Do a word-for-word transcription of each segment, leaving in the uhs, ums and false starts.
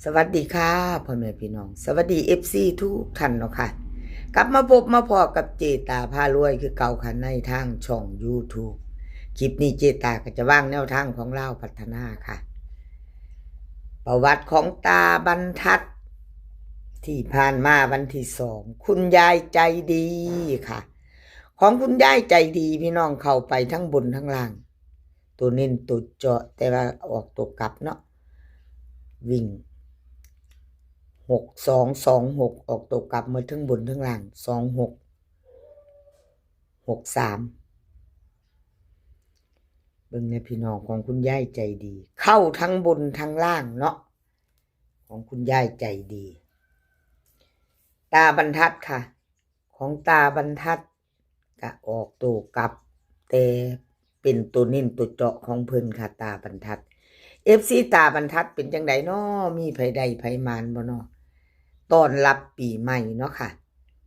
สวัสดีค่ะพ่อแม่พี่น้อง สวัสดี เอฟซี ทุกท่านเนาะค่ะ กลับมาพบมาพ้อกับเจตาพารวยคือเก่าค่ะ ในทางช่อง YouTube คลิปนี้เจตาก็จะวางแนวทางของลาวพัฒนาค่ะ ประวัติของตาบรรทัด ที่ผ่านมาวันที่สอง คุณยายใจดีค่ะ ของคุณยายใจดีพี่น้องเข้าไปทั้งบนทั้งล่าง ตัวเน้นตัวเจาะ แต่ว่าออกตัวกลับเนาะ วิ่ง หกสอง สองหก ออกตัวกลับมาทั้งบนทั้งล่าง สองหก หกสาม เบิ่งเนี่ยพี่น้อง ของคุณยายใจดี เข้าทั้งบนทั้งล่างเนาะ ของคุณยายใจดี ตาบรรทัดค่ะ ของตาบรรทัดก็ออกตัวกลับ แต่เป็นตัวเน้นตัวเจาะของเพิ่นค่ะ ตาบรรทัด เอฟซี ตาบรรทัดเป็นจังไดน้อ มีไผได้ไผหมานบ่น้อ ต้อนรับปีใหม่เนาะค่ะ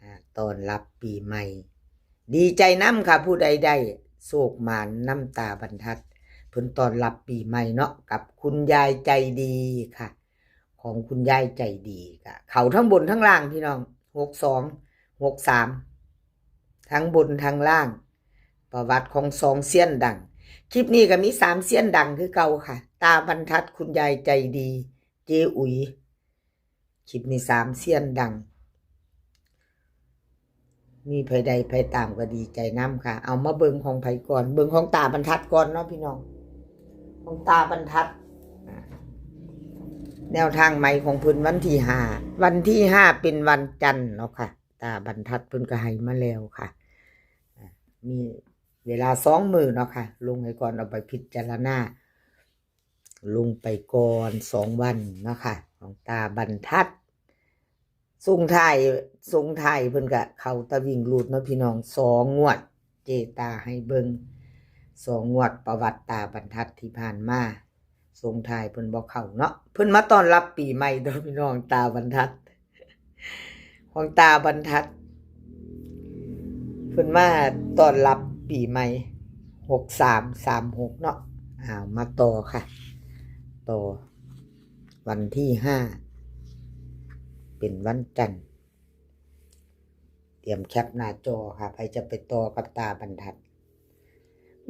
อ่า ต้อนรับปีใหม่ ดีใจนำค่ะ ผู้ใดได้โชคหมานนำตาบรรทัด เพิ่นต้อนรับปีใหม่เนาะ กับคุณยายใจดีค่ะ ของคุณยายใจดีก็เข้าทั้งบนทั้งล่างพี่น้อง หกสอง หกสาม ทั้งบนทั้งล่าง ประวัติของสองเซียนดัง คลิปนี้ก็มีสามเซียนดังคือเก่าค่ะ ตาบรรทัด คุณยายใจดี เจอุ๋ย คลิปนี้สามเซียนดัง มีไผได้ไผตามก็ดีใจนำค่ะ เอามาเบิ่งของไผก่อน เบิ่งของตาบรรทัดก่อนเนาะพี่น้อง ของตาบรรทัด อ่า แนวทางใหม่ของเพิ่นวันที่ห้า วันที่ห้าเป็นวันจันทร์เนาะค่ะ ตาบรรทัดเพิ่นก็ให้มาแล้วค่ะ อ่า มีเวลาสองมื้อเนาะค่ะ ลงให้ก่อนเอาไปพิจารณา ลงไปก่อนสองวันเนาะค่ะ ของตาบรรทัด ส่งท้าย ส่งท้ายเพิ่นก็เข้าตะวิ่งรูดเนาะพี่น้อง สองงวด เจตาให้เบิ่ง สองงวดประวัติตาบรรทัดที่ผ่านมา ส่งท้ายเพิ่นบ่เข้าเนาะ เพิ่นมาต้อนรับปีใหม่เด้อพี่น้อง ตาบรรทัด ของตาบรรทัด เพิ่นมาต้อนรับปีใหม่ หกสาม สามหก เนาะ อ้าว มาต่อค่ะ ต่อ วันที่ห้า เป็นวันจันทร์ เตรียมแคปหน้าจอค่ะ ไผจะไปต่อกับตาบรรทัด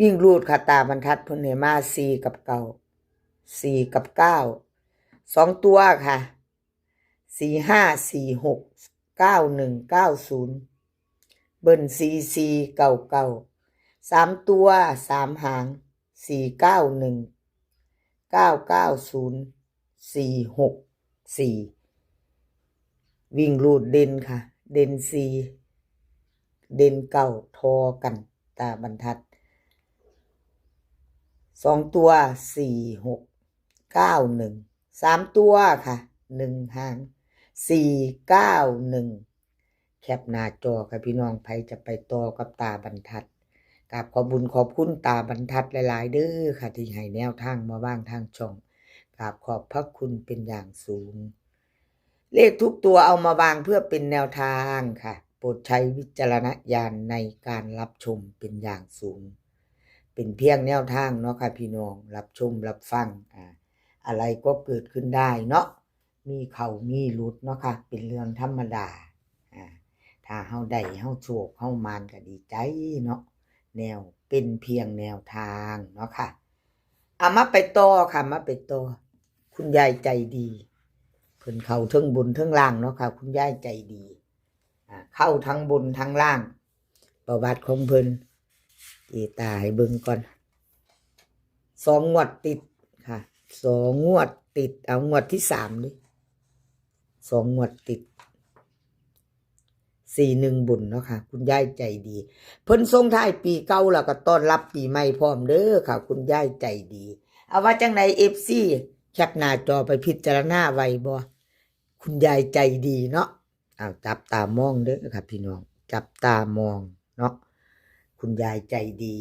วิ่งรูดค่ะ ตาบรรทัดเพิ่นให้มาสี่กับเก้า สี่กับเก้า สองตัวค่ะ สี่ห้า สี่หก เก้าหนึ่ง เก้าศูนย์ เบิ้ล สี่สี่ เก้าเก้า สามตัว สามหาง สี่เก้าหนึ่ง เก้าเก้าศูนย์ สี่หกสี่ วิ่งรูดเด่นค่ะ เด่นสี่ เด่นเก้า ทอกัน ตาบรรทัด สองตัว สี่หก เก้าหนึ่ง สามตัวค่ะ หนึ่งหาง สี่เก้าหนึ่ง แคปหน้าจอค่ะพี่น้อง ไผจะไปต่อกับตาบรรทัด กราบขอบบุญขอบคุณตาบรรทัดหลายๆ เด้อค่ะ ที่ให้แนวทางมาวางทางช่อง กราบขอบพระคุณเป็นอย่างสูง เลขทุกตัวเอามาวางเพื่อเป็นแนวทางค่ะ โปรดใช้วิจารณญาณในการรับชมเป็นอย่างสูง เป็นเพียงแนวทางเนาะค่ะพี่น้อง รับชมรับฟัง อ่า อะไรก็เกิดขึ้นได้เนาะ มีเข้ามีหลุดเนาะค่ะ เป็นเรื่องธรรมดา อ่า ถ้าเฮาได้เฮาโชคเฮาหมานก็ดีใจเนาะ แนว เป็นเพียงแนวทางเนาะค่ะ เอามาไปต่อค่ะ มาไปต่อ คุณยายใจดี เพิ่นเข้าเทิงบนเทิงล่างเนาะค่ะ คุณยายใจดี อ่า เข้าทั้งบนทั้งล่าง ประวัติของเพิ่น เจตาให้เบิ่งก่อน สองงวดติดค่ะ สองงวดติด เอางวดที่สามดิ สองงวดติด สี่หนึ่ง บนเนาะค่ะ คุณยายใจดี เพิ่นส่งท้ายปีเก่าแล้วก็ต้อนรับปีใหม่พร้อมเด้อค่ะ คุณยายใจดี เอาว่าจังได เอฟซี แคปหน้าจอไปพิจารณาไว้บ่ คุณยายใจดีเนาะ เอาจับตามองเด้อค่ะพี่น้อง จับตามองเนาะ คุณยายใจดี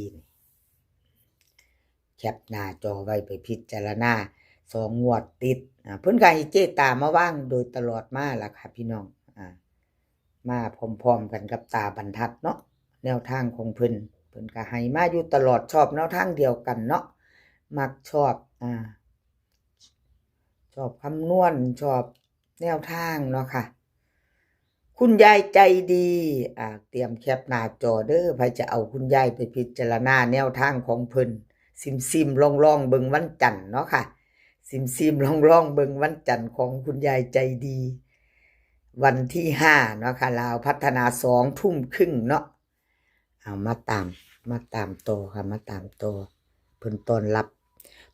แคปหน้าจอไว้ไปพิจารณา สองงวดติด อ่า เพิ่นก็ให้เจตามาวางโดยตลอดมาล่ะค่ะพี่น้อง อ่า มาพร้อมๆกันกับตาบรรทัดเนาะ แนวทางของเพิ่น เพิ่นก็ให้มาอยู่ตลอด ชอบแนวทางเดียวกันเนาะ มักชอบ อ่า ชอบคำนวณ ชอบแนวทางเนาะค่ะ คุณยายใจดี อ่า เตรียมแคปหน้าจอเด้อ ไผจะเอาคุณยายไปพิจารณาแนวทางของเพิ่น ซิมๆ ลองๆ เบิ่งวันจันทร์เนาะค่ะ ซิมๆ ลองๆ เบิ่งวันจันทร์ของคุณยายใจดี วันที่ห้าเนาะค่ะ ลาวพัฒนา สองทุ่มครึ่งเนาะ เอามาตาม มาตามต่อค่ะ มาตามต่อ เพิ่นต้อนรับ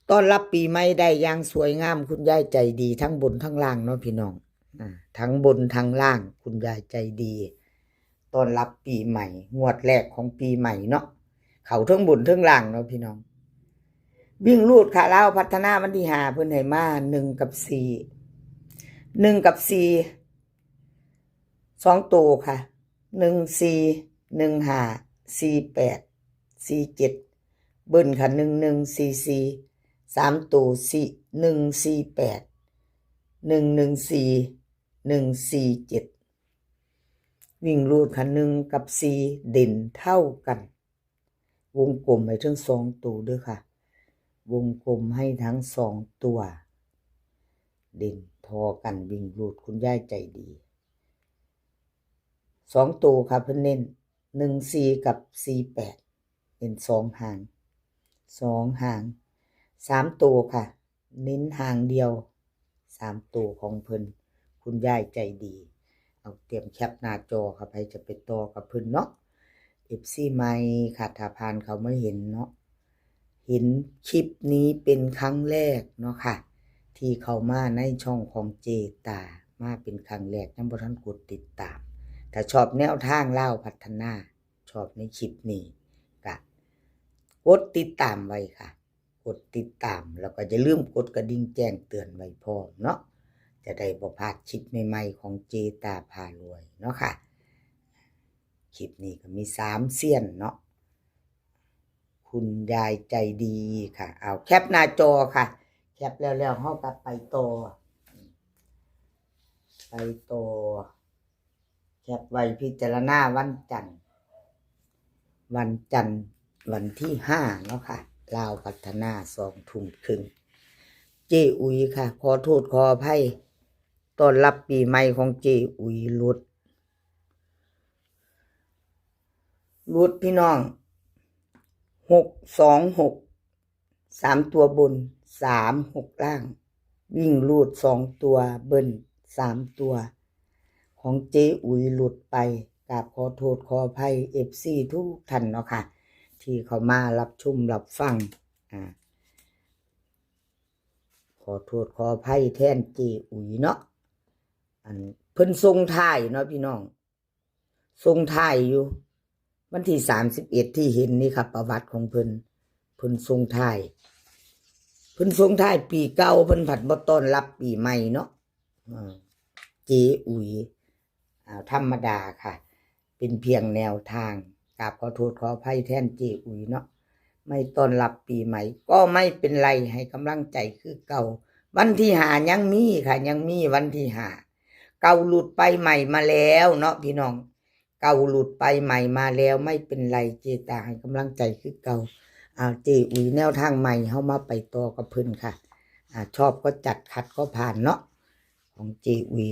ต้อนรับปีใหม่ได้อย่างสวยงาม คุณยายใจดี ทั้งบนทั้งล่างเนาะพี่น้อง อ่า ทั้งบนทั้งล่าง คุณยายใจดี ต้อนรับปีใหม่ งวดแรกของปีใหม่เนาะ เข้าเทิงบนเทิงล่างเนาะพี่น้อง วิ่งรูดค่ะ ลาวพัฒนาวันที่ห้า เพิ่นให้มา หนึ่ง กับ สี่ หนึ่ง กับ สี่ สองตัวค่ะ หนึ่ง สี่ หนึ่ง ห้า สี่ แปด สี่ เจ็ด เบิ้ลค่ะ หนึ่ง หนึ่ง สี่ สี่ สามตัว สี่ หนึ่ง สี่ แปด หนึ่ง หนึ่ง สี่ หนึ่ง สี่ เจ็ด วิ่งรูดค่ะ หนึ่ง กับ สี่ เด่นเท่ากัน วงกลมให้ทั้งสองตัวเด้อค่ะ วงกลมให้ทั้งสองตัว เด่นทอกัน วิ่งรูดคุณยายใจดี สองตัวค่ะ เพิ่นเน้น หนึ่ง สี่ กับ สี่ แปด เน้นสองหาง สองหาง สามตัวค่ะ เน้นหางเดียว สามตัวของเพิ่น คุณยายใจดี เอาเตรียมแคปหน้าจอค่ะ ไผจะไปต่อกับเพิ่นเนาะ เอฟซี ใหม่ค่ะ ถ้าผ่านเข้ามาเห็นเนาะ เห็นคลิปนี้เป็นครั้งแรกเนาะค่ะ ที่เข้ามาในช่องของเจตา มาเป็นครั้งแรก ยังบ่ทันกดติดตาม ถ้าชอบแนวทางลาวพัฒนา ชอบในคลิปนี้ ก็กดติดตามไว้ค่ะ กดติดตาม แล้วก็อย่าลืมกดกระดิ่งแจ้งเตือนไว้พร้อมเนาะ จะได้บ่พลาดคลิปใหม่ๆ ของเจตาพารวยเนาะค่ะ คลิปนี้ก็มีสามเซียนเนาะ คุณยายใจดีค่ะ เอาแคปหน้าจอค่ะ แคปแล้วๆ เฮาก็ไปต่อ ไปต่อ แคปไว้พิจารณาวันจันทร์ วันจันทร์ วันที่ห้าเนาะค่ะ ลาวพัฒนา สองทุ่มครึ่ง เจอุ๋ยค่ะ ขอโทษขออภัย ต้อนรับปีใหม่ของเจอุ๋ย หลุด หลุดพี่น้อง หกสองหก สามตัวบน สามหก ล่าง วิ่งรูดสองตัว เบิ้ลสามตัว ของเจอุ๋ยหลุดไป กราบขอโทษขออภัย เอฟซี ทุกท่านเนาะค่ะ ที่เข้ามารับชมรับฟัง อ่า ขอโทษขออภัยแทนเจอุ๋ยเนาะ อันเพิ่นส่งท้ายเนาะพี่น้อง ส่งท้ายอยู่ วันที่สามสิบเอ็ดที่เห็นนี่ค่ะ ประวัติของเพิ่น เพิ่นส่งท้าย เพิ่นส่งท้ายปีเก่า เพิ่นผัดบ่ต้อนรับปีใหม่เนาะ อ่า เจอุ๋ย อ่า ธรรมดาค่ะ เป็นเพียงแนวทาง กราบขอโทษขออภัยแทนเจอุ๋ยเนาะ ไม่ต้อนรับปีใหม่ ก็ไม่เป็นไร ให้กำลังใจคือเก่า วันที่ห้ายังมีค่ะ ยังมีวันที่ห้า เก่าหลุดไปใหม่มาแล้วเนาะพี่น้อง เก่าหลุดไปใหม่มาแล้ว ไม่เป็นไร เจตาให้กำลังใจคือเก่า อ่า เจอุ๋ยแนวทางใหม่ เฮามาไปต่อกับเพิ่นค่ะ อ่า ชอบก็จัด ขัดก็ผ่านเนาะ ของเจอุ๋ย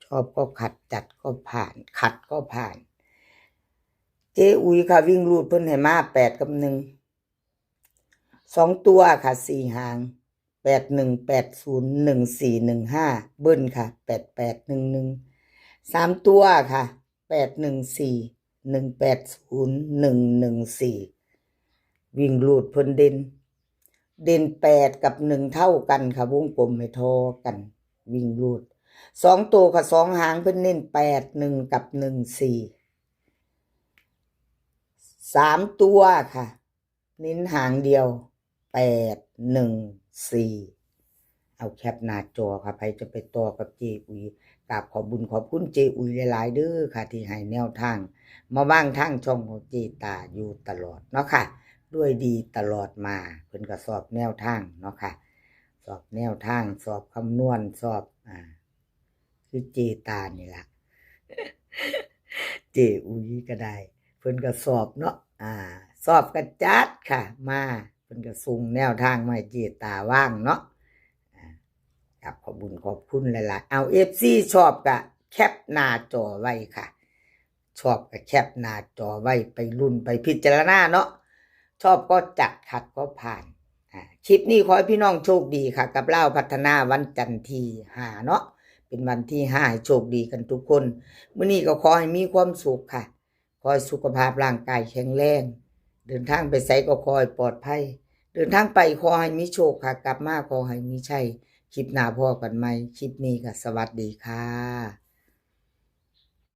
ชอบก็ขัด จัดก็ผ่าน ขัดก็ผ่าน เจอุ๋ยค่ะ วิ่งรูดเพิ่นให้มา แปด กับ หนึ่ง สองตัวค่ะ สี่ หาง แปด หนึ่ง แปด ศูนย์ หนึ่ง สี่ หนึ่ง ห้า เบิ้ลค่ะ แปด แปด หนึ่ง หนึ่ง สามตัวค่ะ แปด หนึ่ง สี่ หนึ่ง แปด ศูนย์ หนึ่ง หนึ่ง สี่ วิ่งรูดเพิ่นเด่น เด่น แปด กับ หนึ่ง เท่ากันค่ะ วงกลมให้ทอกัน วิ่งรูด สองตัวค่ะ สอง หางเพิ่นเน้น แปด หนึ่ง กับ หนึ่ง สี่ สามตัวค่ะ เน้นหางเดียว แปด หนึ่ง สี่ เอาแคปหน้าจอค่ะ ไผจะไปต่อกับเจอุ๋ย กราบขอบบุญขอบคุณเจอุ๋ยหลายๆ เด้อค่ะ ที่ให้แนวทาง มาวางทางช่องของเจตาอยู่ตลอดเนาะค่ะ ด้วยดีตลอดมา เพิ่นก็สอบแนวทางเนาะค่ะ สอบแนวทาง สอบคำนวณ สอบ อ่า คือเจตานี่ล่ะ เจอุ๋ยก็ได้ เพิ่นก็สอบเนาะ อ่า สอบก็จัดค่ะ มา เพิ่นก็ส่งแนวทางมาให้เจตาวางเนาะ อ่า ครับ ขอบบุญขอบคุณหลายๆ เอา เอฟซี ชอบก็แคปหน้าจอไว้ค่ะ ชอบก็แคปหน้าจอไว้ ไปลุ้นไปพิจารณาเนาะ ชอบก็จัด ขัดก็ผ่าน อ่า คลิปนี้ขอให้พี่น้องโชคดีค่ะ กับลาวพัฒนาวันจันทร์ที่ห้าเนาะ เป็นวันที่ห้า ให้โชคดีกันทุกคน มื้อนี้ก็ขอให้มีความสุขค่ะ ขอให้สุขภาพร่างกายแข็งแรง เดินทางไปไสก็ขอให้ปลอดภัย เดินทางไปขอให้มีโชคค่ะ กลับมาขอให้มีชัย คลิปหน้าพ้อกันใหม่ คลิปนี้ก็สวัสดีค่ะ